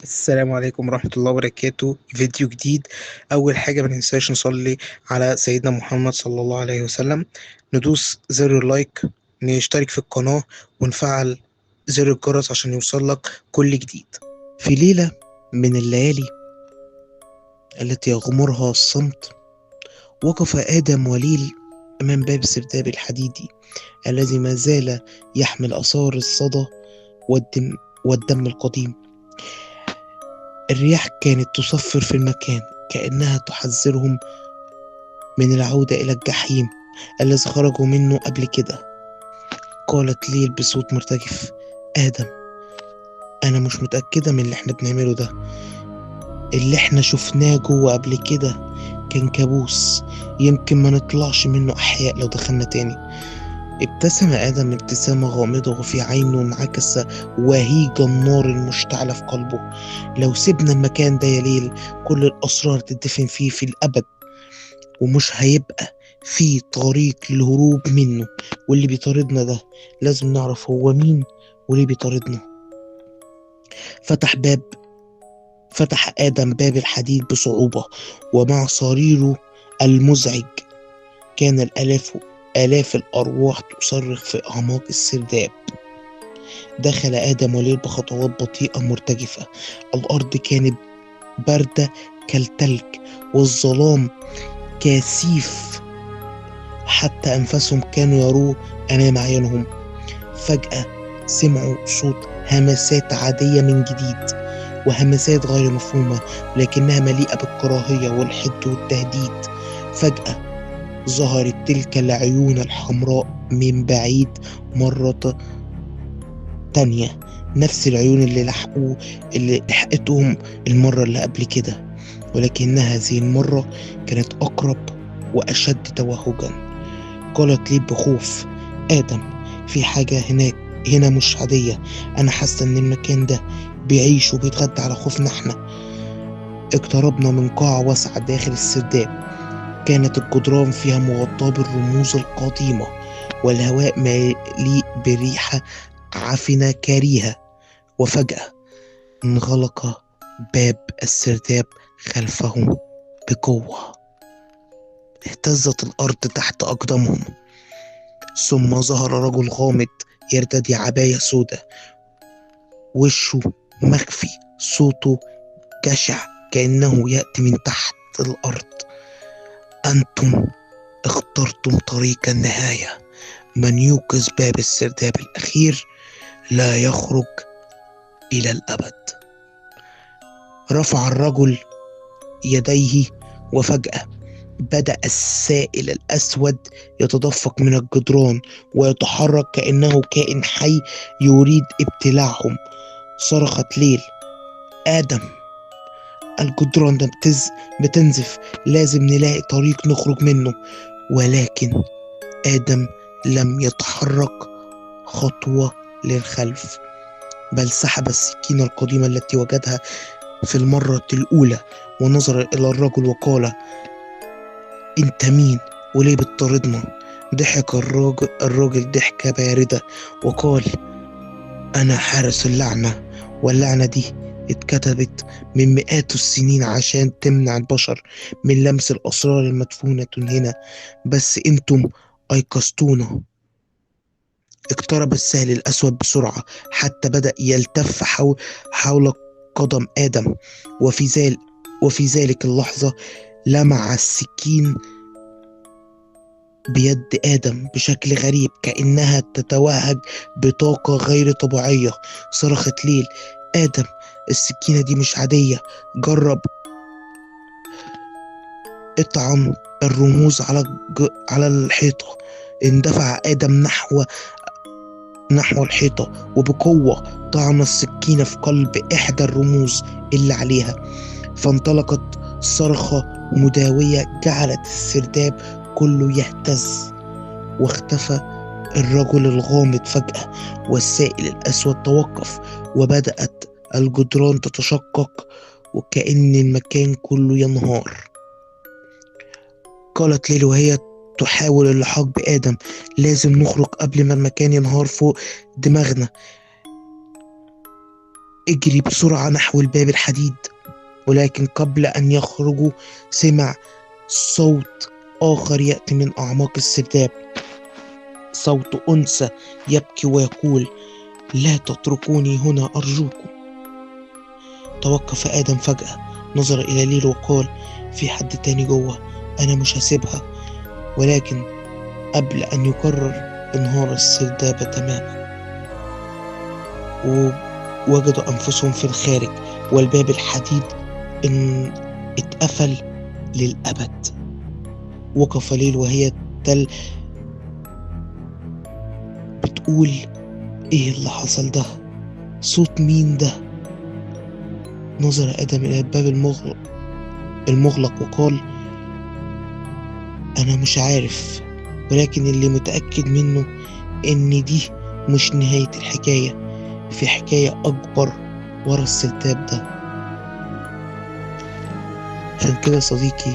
السلام عليكم ورحمة الله وبركاته. فيديو جديد. أول حاجة ما ننساش نصلي على سيدنا محمد صلى الله عليه وسلم، ندوس زر اللايك، نشترك في القناة، ونفعل زر الجرس عشان يوصلك كل جديد. في ليلة من الليالي التي يغمرها الصمت، وقف آدم وليل أمام باب السرداب الحديدي الذي ما زال يحمل آثار الصدى والدم القديم. الرياح كانت تصفر في المكان كأنها تحذرهم من العودة إلى الجحيم الذي خرجوا منه قبل كده. قالت ليل بصوت مرتجف: آدم، أنا مش متأكدة من اللي احنا بنعمله ده. اللي احنا شفناه جوه قبل كده كان كابوس، يمكن ما نطلعش منه أحياء لو دخلنا تاني. ابتسم آدم ابتسامة غامضة، وفي عينه انعكس وهيج النار المشتعلة في قلبه. لو سيبنا المكان ده يا ليل، كل الأسرار تدفن فيه في الأبد، ومش هيبقى في طريق للهروب منه. واللي بيطاردنا ده لازم نعرف هو مين وليه بيطاردنا. فتح آدم باب الحديد بصعوبة، ومع صريره المزعج كان آلاف الأرواح تصرخ في أعماق السرداب. دخل آدم وليل بخطوات بطيئة مرتجفة. الأرض كانت باردة كالتلج، والظلام كثيف، حتى أنفسهم كانوا يروه أمام عيونهم. فجأة سمعوا صوت همسات عادية من جديد، وهمسات غير مفهومة لكنها مليئة بالكراهية والحقد والتهديد. فجأة ظهرت تلك العيون الحمراء من بعيد مرة تانية، نفس العيون اللي لحقتهم المرة اللي قبل كده، ولكنها هذه المرة كانت أقرب وأشد توهجا. قالت لي بخوف: آدم، في حاجة هناك هنا مش عادية. أنا حاسة إن المكان ده بيعيش وبيتغدى على خوفنا احنا. اقتربنا من قاعة واسعة داخل السرداب، كانت الجدران فيها مغطاة بالرموز القديمة، والهواء مليء بريحة عفنة كريهة. وفجأة انغلق باب السرداب خلفهم بقوة. اهتزت الأرض تحت أقدامهم. ثم ظهر رجل غامض يرتدي عباية سوداء، وشه مخفي، صوته جشع كأنه يأتي من تحت الأرض. أنتم اخترتم طريق النهاية. من يوقظ باب السرداب الأخير لا يخرج إلى الأبد. رفع الرجل يديه، وفجأة بدأ السائل الأسود يتدفق من الجدران ويتحرك كأنه كائن حي يريد ابتلاعهم. صرخت ليل: آدم، الجدران ده بتنزف، لازم نلاقي طريق نخرج منه. ولكن آدم لم يتحرك خطوة للخلف، بل سحب السكينة القديمة التي وجدها في المرة الأولى، ونظر إلى الرجل وقال: أنت مين وليه بتطاردنا؟ ضحك الراجل ضحكة باردة وقال: أنا حارس اللعنة، واللعنة دي اتكتبت من مئات السنين عشان تمنع البشر من لمس الأسرار المدفونة هنا، بس انتم أيقظتونا. اقترب السهل الأسود بسرعة حتى بدأ يلتف حول قدم آدم، وفي ذلك اللحظة لمع السكين بيد آدم بشكل غريب كأنها تتوهج بطاقة غير طبيعية. صرخت ليل: آدم، السكينة دي مش عادية، جرب اطعن الرموز على الحيطة. اندفع آدم نحو الحيطة، وبقوة طعن السكينة في قلب إحدى الرموز اللي عليها، فانطلقت صرخة مداوية جعلت السرداب كله يهتز. واختفى الرجل الغامض فجأة، والسائل الأسود توقف، وبدأت الجدران تتشقق وكأن المكان كله ينهار. قالت ليل وهي تحاول اللحاق بآدم: لازم نخرج قبل ما المكان ينهار فوق دماغنا. اجري بسرعة نحو الباب الحديد. ولكن قبل أن يخرجوا سمع صوت آخر يأتي من أعماق السرداب، صوت أنثى يبكي ويقول: لا تتركوني هنا أرجوكم. توقف آدم فجأة، نظر إلى ليل وقال: في حد تاني جوه، أنا مش هسيبها. ولكن قبل أن يقرر انهار السرداب تماما، ووجدوا أنفسهم في الخارج، والباب الحديد اتقفل للأبد. وقف ليل وهي بتقول: ايه اللي حصل ده؟ صوت مين ده؟ نظر آدم إلى الباب المغلق وقال: أنا مش عارف، ولكن اللي متأكد منه إن دي مش نهاية الحكاية، في حكاية أكبر ورا السرداب ده. عشان كده صديقي